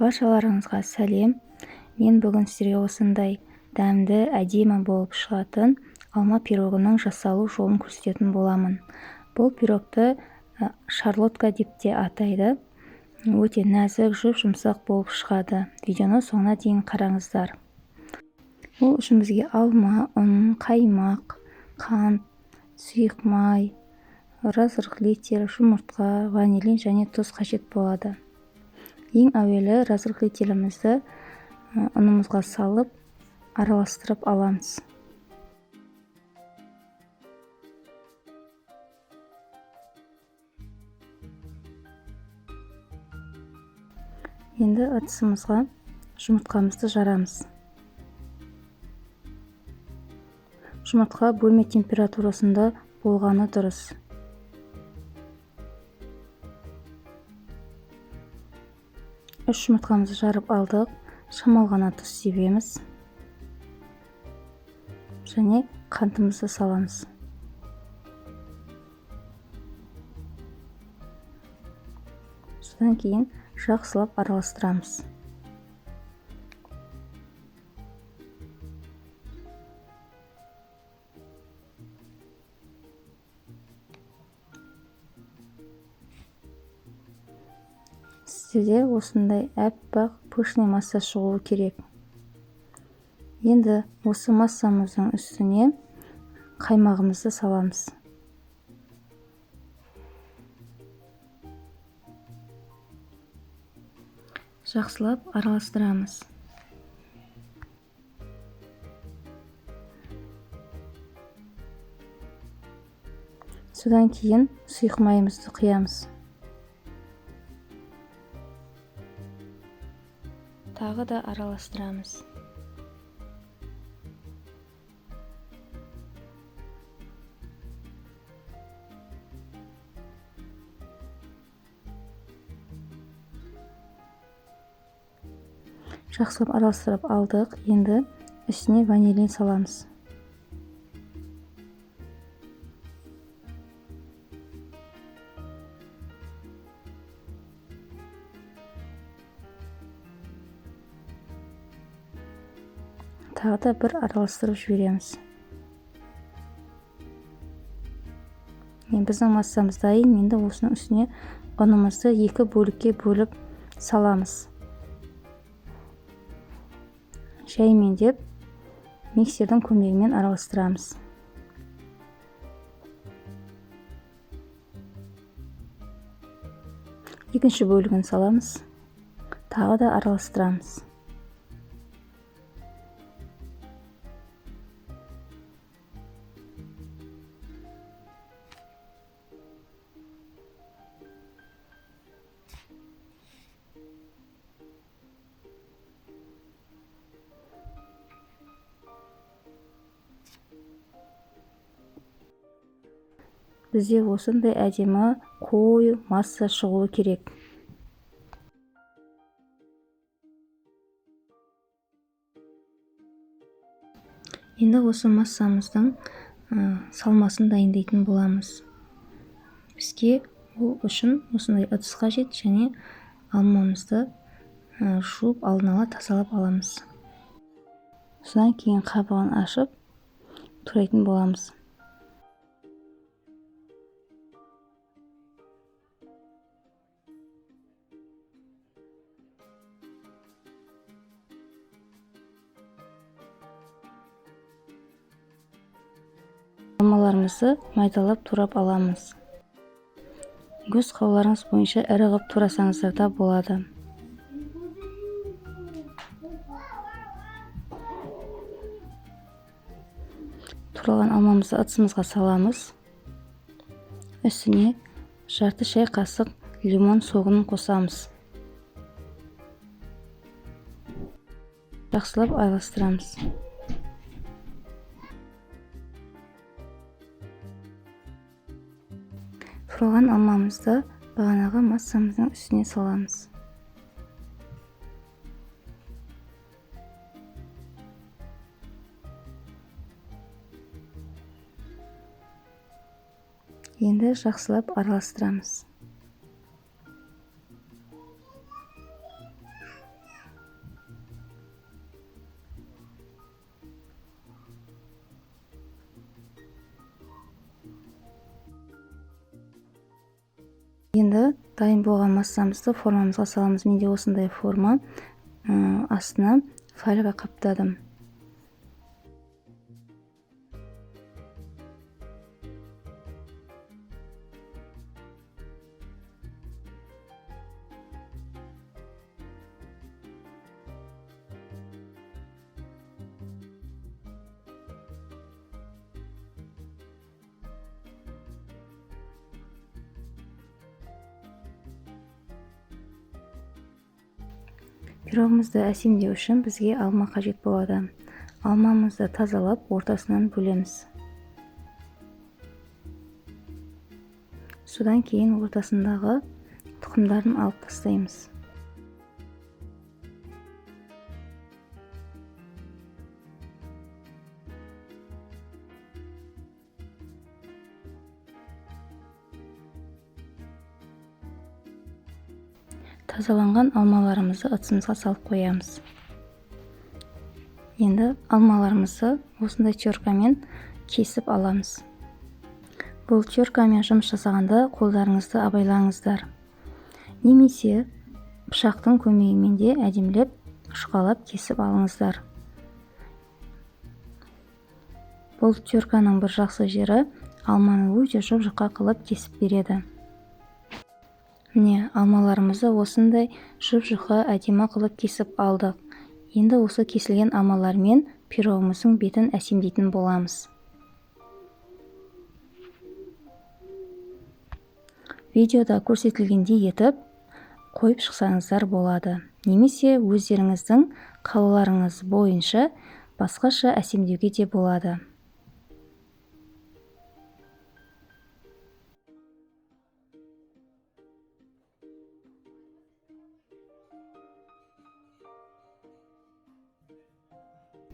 Баршаларыңызға сәлем. Мен бүгін сіздерге осындай дәмді, әдемі болып шығатын алма пирогының жасалу жолын көрсететін боламын. Бұл пирогты шарлотка деп те атайды. Өте нәзік, жұп-жұмсақ болып шығады. Видеоны соңына дейін қараңыздар. Ол үшін бізге алма, ұн, қаймақ, қант, сұйық май, разрыхлитель, жұмыртқа, ванилин және тұз қажет болады. Ең әуелі разрыхлителімізді ұнымызға салып, араластырып аламыз. Енді ыдысымызға жұмыртқамызды жарамыз. Жұмыртқа бөлме температурасында болғаны дұрыс. Үш жұмыртқамызды жарып алдық. Шамал ғана тұз себеміз. Және қантымызды саламыз. Содан кейін жақсылап араластырамыз. Сізде осындай аппақ пышный масса шығуы керек. Енді осы массамыздың үстіне қаймағымызды саламыз. Жақсылап араластырамыз. Содан кейін сұйық майымызды құямыз. Тағы да араластырамыз. Жақсылап араластырып алдық. Енді үстіне ванилин саламыз. Тағы да бір араластырып жібереміз. Енді біздің массамыз дайын. Енді осының үстіне ұнымызды екі бөлікке бөліп саламыз. Жаймендеп миксердің көмегімен араластырамыз. Екінші бөлігін саламыз. Тағы да араластырамыз. Бізде осындай әдемі қою масса шығуы керек. Енді осы массамыздың салмасын дайындайтын боламыз. Бізге ол үшін осындай ыдыс қажет және алмамызды жуып алдын ала тазалап аламыз. Содан кейін қабығын ашып турайтын боламыз. Алмаларымызды майдалап турап аламыз. Өз қалауларыңыз бойынша ірі қылып турасаңыздар да болады. Туралған алмамызды ыдысымызға саламыз. Үстіне жарты шай қасық лимон согын қосамыз. Жақсылап араластырамыз. Туралған алмамызды бағанағы массамыздың үстіне саламыз. Енді жақсылап араластырамыз. Енді дайын болған массамызды формамызға саламыз. Менде осындай форма, астына фольга қаптадым. Пирогымызды әсемдеу үшін бізге алма қажет болады. Алмамызды тазалап, ортасынан бөлеміз. Содан кейін ортасындағы тұқымдарын алып тастаймыз. Тазаланған алмаларымызды ыдысымызға салып қоямыз. Енді алмаларымызды осындай теркамен кесіп аламыз. Бұл теркамен жұмыс жасағанда қолдарыңызды абайлаңыздар. Немесе пышақтың көмегімен де әдемілеп жұқалап кесіп алыңыздар. Бұл терканың бір жақсы жері, алманы өте жұп-жұқа қылып кесіп береді. Міне, алмаларымызды осындай жұп-жұқа әдемі қылып кесіп алдық. Енді осы кесілген алмалармен пирогымыздың бетін әсемдейтін боламыз. Видеода көрсетілгендей етіп қойып шықсаңыздар болады. Немесе өздеріңіздің қалаларыңыз бойынша басқаша әсемдеуге де болады.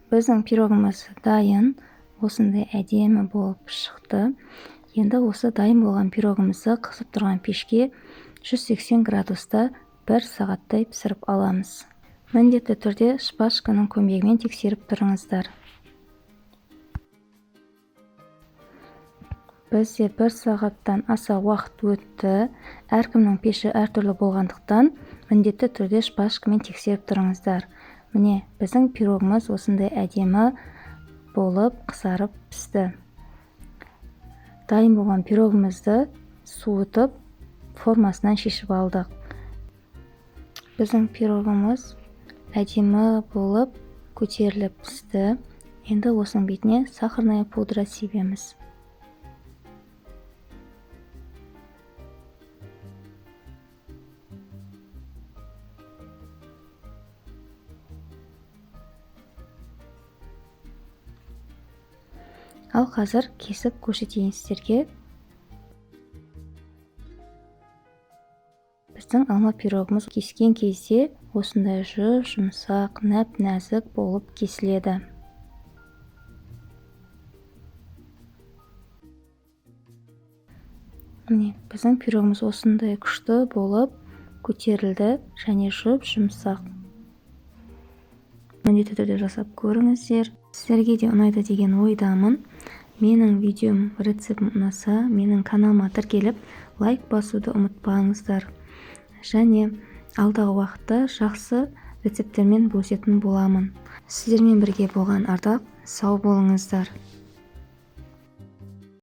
Біздің пирогымыз дайын, осындай әдемі болып шықты. Енді осы дайын болған пирогымызды қызып тұрған пешке 180 градуста 1 сағаттай пісіріп аламыз. Міндетті түрде шпажканың көмегімен тексеріп тұрыңыздар. Бізде 1 сағаттан аса уақыт өтті. Әркімнің пеші әртүрлі болғандықтан міндетті түрде шпажкамен тексеріп тұрыңыздар. Міне, біздің пирогымыз осындай әдемі болып қызарып пісті. Дайын болған пирогымызды суытып, формасынан шешіп алдық. Біздің пирогымыз әдемі болып көтеріліп пісті. Енді осының бетіне сахарная пудра себеміз. Ал қазір кесіп көрсетейін сіздерге. Біздің алма пирогымыз кескен кезде осындай жұп-жұмсақ, нәп-нәзік болып кесіледі. Міне, біздің пирогымыз осындай күшті болып көтерілді және жұп-жұмсақ. Міндетті түрде жасап көріңіздер. Сіздерге де ұнайды деген ойдамын. Менің видеом, рецептім ұнаса, менің каналыма тіркеліп, лайк басуды ұмытпаңыздар. Және алдағы уақытта жақсы рецепттермен бөлісетін боламын. Сіздермен бірге болған Ардақ, сау болыңыздар.